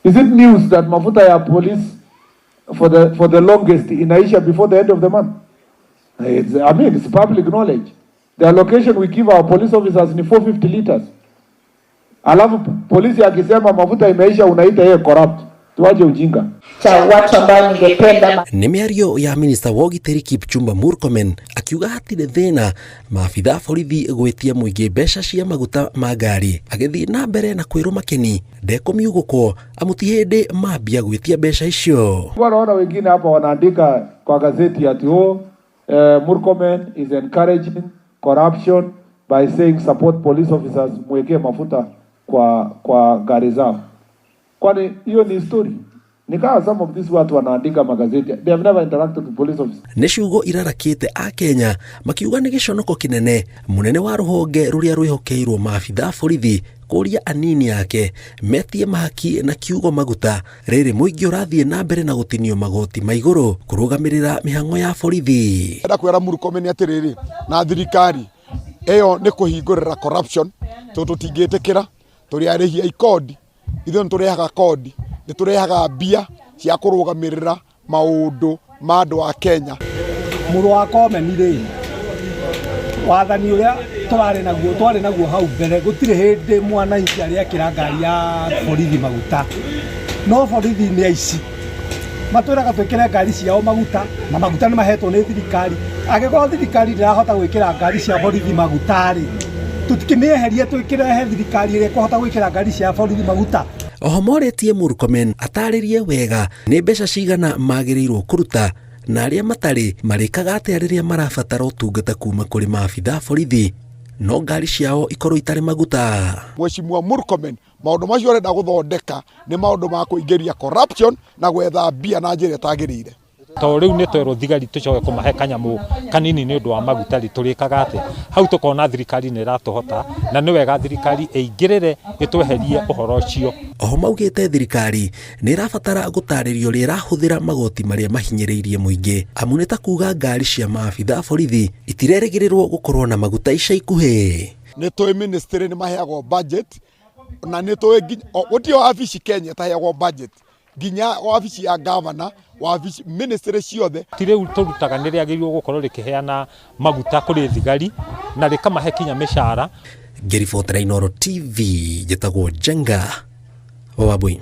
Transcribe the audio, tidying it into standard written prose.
Is it news that mafuta ya police for the longest inaisha before the end of the month? I mean, it's public knowledge. The allocation we give our police officers ni 450 liters. Alafu polisi akisema mafuta imeisha, unaita yeye corrupt. Tuache ujinga. Cha watu ambao ningependa Nĩ mĩario ya minista wa ũgitĩri Kipchumba Murkomen akiuga hatirĩ thĩna maabitha a borithi gwĩtia mũingĩ mbeca cia maguta ma ngari, agĩthiĩ na mbere na kwĩrwo Makeni ndekũmiugũkwo amu ti hĩndĩ mambia gwĩtia mbeca icio. Naona wengine hapa wanaandika kwa gazeti ati, oh, Murkomen is encouraging corruption by saying support police officers, mwekee mafuta kwa gari zao. Kwani hiyo ni story? Ni kama some of these watu wanaandika magazeti, they have never interacted with police officers. Nĩ ciugo irarakĩte akenya makiuga nĩ gĩconoko kĩnene mũnene wa rũhonge rũrĩa rwĩhokeirwo maabitha a borithi kũria anini ake metie mahaki na kiugo maguta, rĩrĩ mũingĩ ũrathiĩ na mbere na gũtinio magoti ma igũrũ kũrũgamĩrĩra mĩhang'o ya borithi. Enda kwĩra Murkomen atĩrĩrĩ, na thirikari ĩyo nĩ kũhingũrĩra corruption, tondũ tũtingĩtĩkĩra. Tũrĩ arĩhi a ikodi, ithuĩ nĩ tũrehaga kodi, nĩ tũrehaga mbia cia kũrũgamĩrĩra maũndũ ma andũ a Kenya. Mũrũ wa Komeni rĩ, wathani ũrĩa tũrarĩ naguo, twarĩ naguo hau mbere, gũtirĩ hĩndĩ mwananchi arĩekĩra ngari ya borithi maguta. No borithi nĩ aici, matwĩraga twĩkĩre ngari ciao maguta, na maguta nĩ mahetwo nĩ thirikari. Angĩkorwo thirikari ndĩrahota gwĩkĩra ngari cia borithi maguta rĩ, tũtikĩmĩeherie, twĩkĩrehe thirikari ĩrĩa ĩkũhota gwĩkĩra ngari cia borithi maguta. Oho morĩtie Murkomen atarĩrie wega nĩ mbeca cigana magĩrĩirwo kũruta, na arĩa matarĩ marĩkaga atĩa rĩrĩa marabatara ũtungata kuma kũrĩ maabitha a borithi no ngari ciao ikorwo itarĩ maguta. Mheshimiwa Murkomen, maũndũ macio ũrenda gũthondeka nĩ maũndũ ma kũingĩria corruption na gwetha mbia na njĩra ĩtagĩrĩire. To rĩu nĩ twerwo thigari tũcoke kũmahe kanyamũ kanini nĩ ũndũ wa maguta rĩ, tũrĩkaga atĩa hau? Tũkona thirikari nĩ ĩratũhota, na nĩ wega thirikari ĩingĩrĩre ĩtweherie ũhoro ũcio. Oho maugĩte thirikari nĩ ĩrabatara gũtarĩrio ũrĩa ĩrahũthĩra magoti marĩa mahinyĩrĩirie mũingĩ, amu nĩ ta kuga ngari cia maabitha a borithi itirerĩgĩrĩrwo gũkorwo na maguta ica ikuhĩ. Nĩ tũĩ ministry nĩ maheagwo budget, na nĩ tũĩ nginya gũtirĩ wabici Kenya ĩtaheagwo budget, nginya wabici ya governor, wabici ministry ciothe. Ti rĩu tũrutaga nĩ rĩagĩrĩirwo gũkorwo rĩkĩheana maguta kũrĩ thigari na rĩkamahe kinya mĩcara. Ngĩribotera Inooro TV, njĩtagwo Njenga wa Wambui.